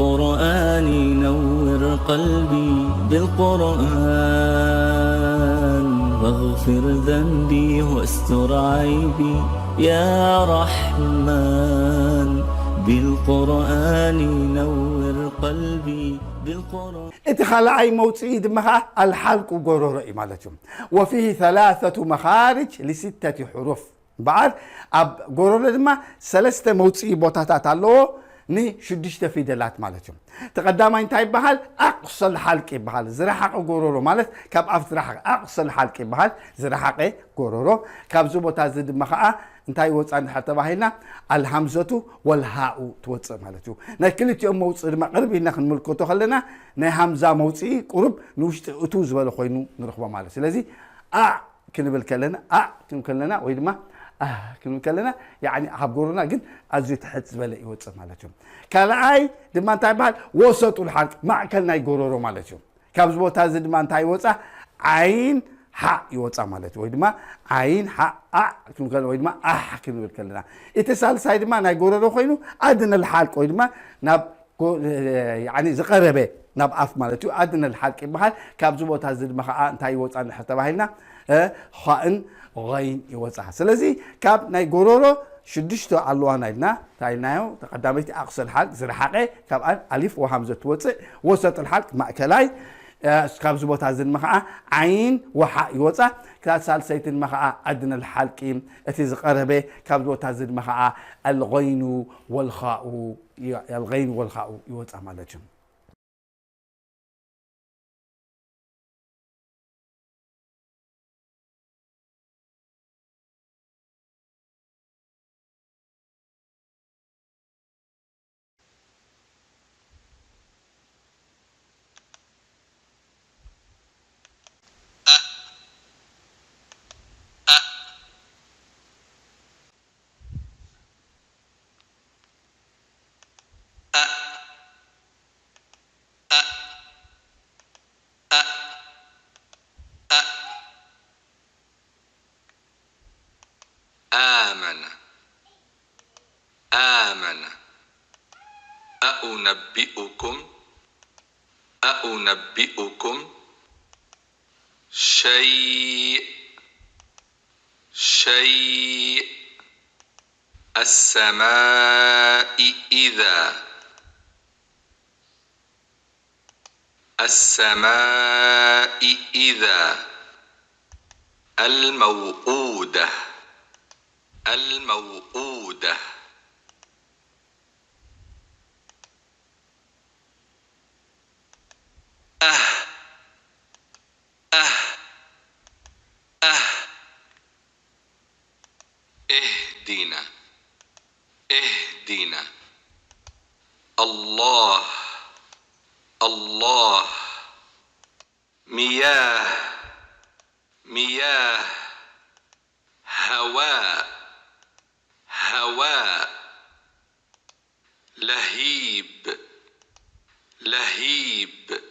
قرآني نور قلبي بالقرآن، واغفر ذنبي واستر عيبي يا رحمن، بالقرآن نور قلبي بالقرآن. እቲ ካልኣይ መውፅኢ ድማ ከዓ ኣልሓልቁ ጎሮሮ እዩ ማለት እዩ። وفيه ثلاثة مخارج لستة حروف እምበኣር ኣብ ጎሮሮ ድማ ሰለስተ መውፅኢ ቦታታት ኣለዎ ንሽዱሽተ ፊደላት ማለት እዩ። እቲ ቀዳማይ እንታይ ይበሃል? ኣቕሰል ሓልቂ ይበሃል። ዝረሓቐ ጎሮሮ ማለት ካብ ኣፍ ዝረሓቐ ኣቕሰል ሓልቂ ይበሃል። ዝረሓቐ ጎሮሮ። ካብዚ ቦታ እዚ ድማ ከዓ እንታይ ይወፃ እንድሕር ተባሂልና ኣልሃምዘቱ ወልሃኡ ትወፅእ ማለት እዩ። ናይ ክልቲኦም መውፅኢ ድማ ቅርብ ኢልና ክንምልከቶ ከለና ናይ ሃምዛ መውፅኢ ቁሩብ ንውሽጢ እቱ ዝበለ ኮይኑ ንረኽቦ ማለት እዩ። ስለዚ ኣ ክንብል ከለና ኣ ክንብል ከለና ወይ ድማ ኣ ክንብል ከለና ያኒ ካብ ጎሮና ግን ኣዝዩ ትሕት ዝበለ ይወፅእ ማለት እዩ። ካልኣይ ድማ እንታይ ይበሃል? ወሰጡል ሓልቂ ማእከል ናይ ጎሮሮ ማለት እዩ። ካብዚ ቦታ እዚ ድማ እንታይ ይወፃ? ዓይን ሓ ይወፃ ማለት እዩ። ወይ ድማ ዓይን ሓ ኣ ክንብል ከለና ወይ ድማ ኣሕ ክንብል ከለና እቲ ሳልሳይ ድማ ናይ ጎሮሮ ኮይኑ ኣድነል ሓልቂ ወይ ድማ ናብ ጎ- ያኒ ዝቐረበ ናብ ኣፍ ማለት እዩ ኣድነል ሓልቂ ይበሃል። ካብዚ ቦታ እዚ ድማ ከዓ እንታይ ይወፃ እንድሕር ተባሂልና እ፣ ኻእን ይን ይወፃ። ስለዚ ካብ ናይ ጎሮሮ ሽዱሽተ ኣለዋና ኢልና እንታይ ኢልናዮ? ተቐዳመይቲ ኣቕሰል ሓልቂ ዝረሓቐ ካብኣን ኣሊፍ ወሃምዘ ትወፅእ ወሰጥል ሓልቂ ማእከላይ እ፣ ካብዚ ቦታ እዚ ድማ ከዓ ዓይን ወሓእ ይወፃ። ክታ ሳልሰይቲ ድማ ከዓ ኣድነል ሓልቂ እቲ ዝቐረበ ካብዚ ቦታ እዚ ድማ ከዓ ኣልغይኑ ወልኻኡ ኣልغይኑ ወልኻኡ ይወፃ ማለት እዩ። آمن آمن أأنبئكم أأنبئكم شيء شيء السماء إذا السماء إذا الموءودة الموءودة أه أه أه اهدنا اهدنا الله الله مياه مياه هواء هواء لهيب لهيب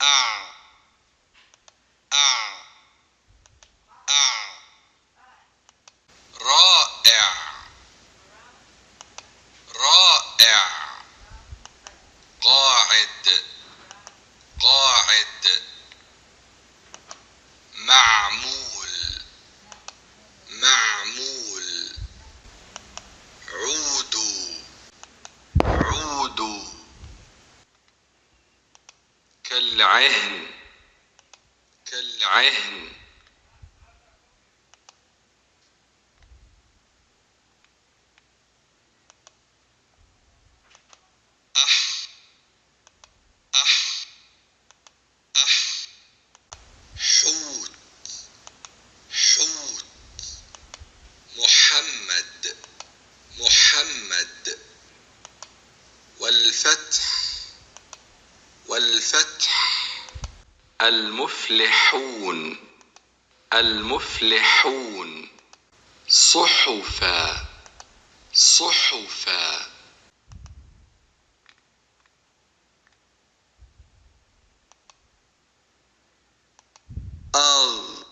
أع أع أع رائع رائع قاعد قاعد معمول معمول عودوا عودوا كالعهن كالعهن أح أح أح حوت حوت محمد محمد والفتح والفتح المفلحون المفلحون صحفا صحفا أغ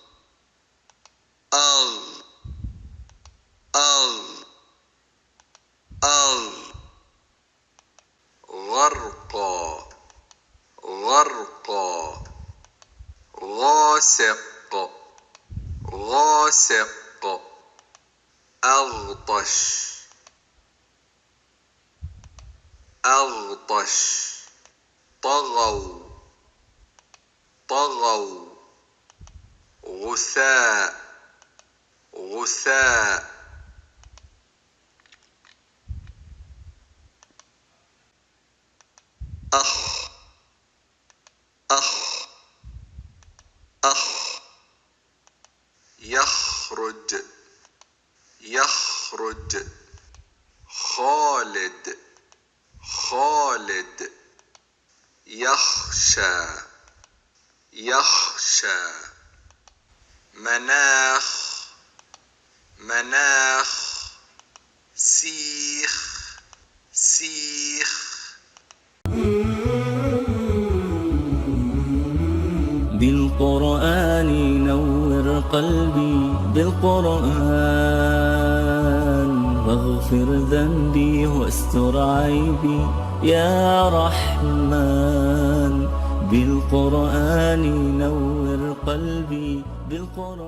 غرقا، غاسق، غاسق، أغطش، أغطش، طغوا، طغوا، غثاء، غثاء، أخ، أخ، أخ، يخرج، يخرج، خالد، خالد، يخشى، يخشى، مناخ، مناخ، سيخ، سيخ. بالقرآن نور قلبي، بالقرآن واغفر ذنبي واستر عيبي، يا رحمن. بالقرآن نور قلبي، بالقرآن.